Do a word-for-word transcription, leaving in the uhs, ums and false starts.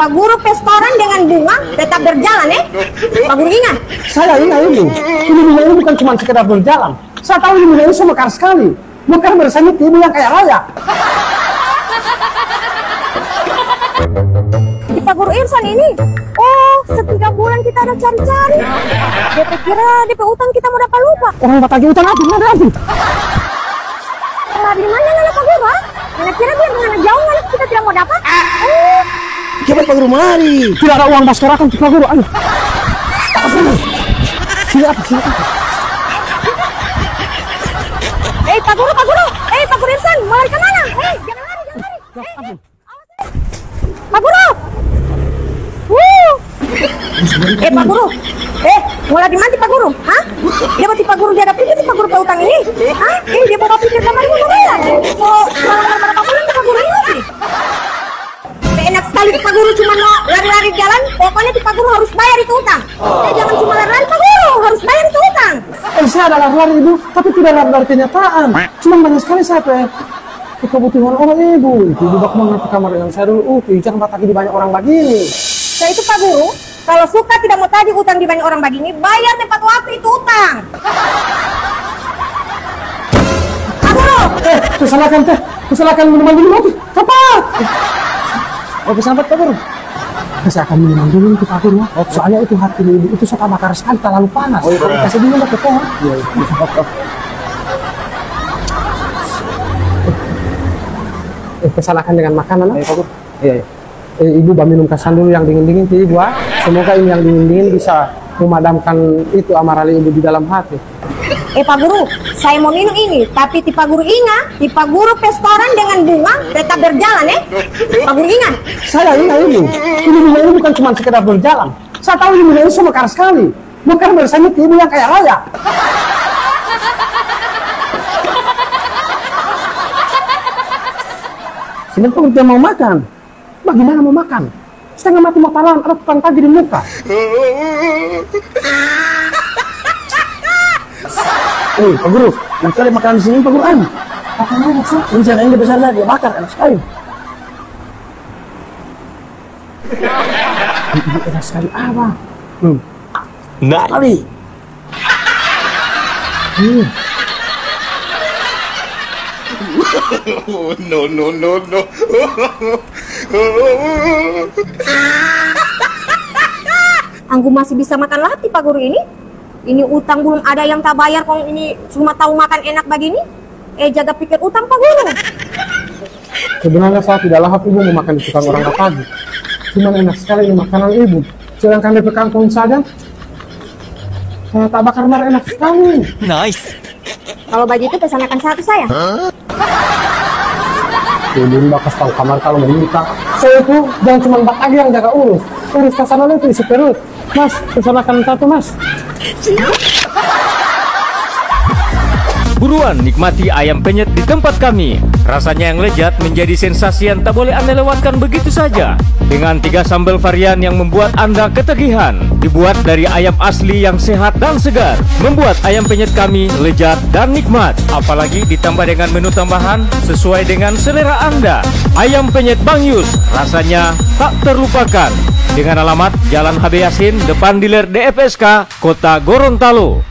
Pak Guru, pestoran dengan bunga tetap berjalan, eh? Pak Guru ingat. Saya ingat, Ibu. Ini bunga ini bukan cuma sekedar berjalan. Saya tahu ini bunga ini so mekar sekali. Mekar bersama Ibu yang kaya raya. Di Pak Guru Irsan ini, oh, setiga bulan kita ada cari-cari. Dia pikira dia pe utang kita mo dapa lupa. Orang batagi utang apa? Mana ada apa? Lah, di mana ngana, Pak Guru, ha? Ngana kira biar ngana jauh, ngana kita tidak mo dapa? Oh. Coba Pak Guru mari. Tidak ada uang bastorakan tu Pak Guru, ayo. Sini apa, sini apa? Eh, Pak Guru, Pak Guru. Eh, Pak Guru Irsan, mau lari ke mana? Eh, jangan lari, jangan lari. Eh, eh. Pak Guru! Wuh! Eh, Pak Guru! Eh, mo lari mandi, Pak Guru? Hah? Dia berarti Pak Guru, dia ada pikir si Pak Guru pe utang ini? Hah? Eh, dia bawa pikir kamari mo bayar. So, kalau marah-marah Pak Guru, Pak Guru ini. Eh, enak sekali Pak Guru cuma mau lari-lari jalan, pokoknya si Pak Guru harus bayar itu utang. Eh, jangan cuma lari-lari, Pak Guru harus bayar itu utang. Eh, saya ada lari-lari, Ibu, tapi tidak lari-lari kenyataan. Cuma banyak sekali saya pe kebutuhan orang, Ibu. Itu Ibu baku mangerti kamar dengan saya dulu. Uh, Ibu jangan batagi di banyak orang bagini. Saya itu, Pak Guru, kalau suka tidak mau tagi utang di banyak orang bagini, bayar tepat waktu itu utang. Pak Guru! Eh, kesalahan teh, kesalahan minuman dulu, Ibu. Cepat! Oh, pesan apa, Pak Guru? Kasih akan minuman dulu itu, Pak Guru, ya. Oke. Soalnya itu hati Ibu itu suka bakar sekali, terlalu panas. Oh, iya, Pak. Kasih dulu, Pak, ya. Iya, iya. Eh, pesan akan dengan makanan, ah. Iya, Pak Guru. Iya, iya. Eh, Ibu baminum kasan dulu yang dingin-dingin ke Ibu, ah. Semoga ini yang dingin-dingin bisa memadamkan itu amarah Ibu di dalam hati. Eh, Pak Guru, saya mau minum ini, tapi ti Pak Guru inga, ti Pak Guru pestoran dengan bunga tetap berjalan, eh? Pak Guru inga. Saya inga, Ibu. Ini bunga ini bukan cuma sekedar berjalan. Saya tahu ini bunga ini so mekar sekali. Mekar bersama ti Ibu yang kaya raya. Sini Pak Guru dia mau makan. Bagimana mo makan? Stenga mati mo talang, ada tukang tagi di muka. Eh, Pak Guru, enak sekali makanan di sini, Pak Guru, an. Apa mau maksud? Ini jangan, ini besar lagi, bakar, enak sekali. Ini enak sekali apa? Hmm. Nah. Kali. Hmm. No, no, no, no. Angku masih bisa makan lati, Pak Guru ini. Ini utang belum ada yang tabayar, kong ini cuma tahu makan enak bagini. Eh, jaga pikir utang, Pak Guru. Sebenarnya saya tidak lahap Ibu mau makan di tukang orang batagi. Cuman enak sekali ini makanan Ibu. Sedangkan di kangkong saja, saya tak bakar mar enak sekali. Nice. Kalau begitu, pesan akan satu saya. Ulun bakas tau kamar kalau mau minta. Saya itu jangan cuma batagi yang jaga urus. Urus kasana itu isi perut. Mas, pesan akan satu, Mas. Buruan nikmati ayam penyet di tempat kami. Rasanya yang lezat menjadi sensasi yang tak boleh Anda lewatkan begitu saja. Dengan tiga sambal varian yang membuat Anda ketagihan. Dibuat dari ayam asli yang sehat dan segar. Membuat ayam penyet kami lezat dan nikmat. Apalagi ditambah dengan menu tambahan sesuai dengan selera Anda. Ayam penyet Bang Yus, rasanya tak terlupakan. Dengan alamat Jalan H B Yasin, depan dealer D F S K, Kota Gorontalo.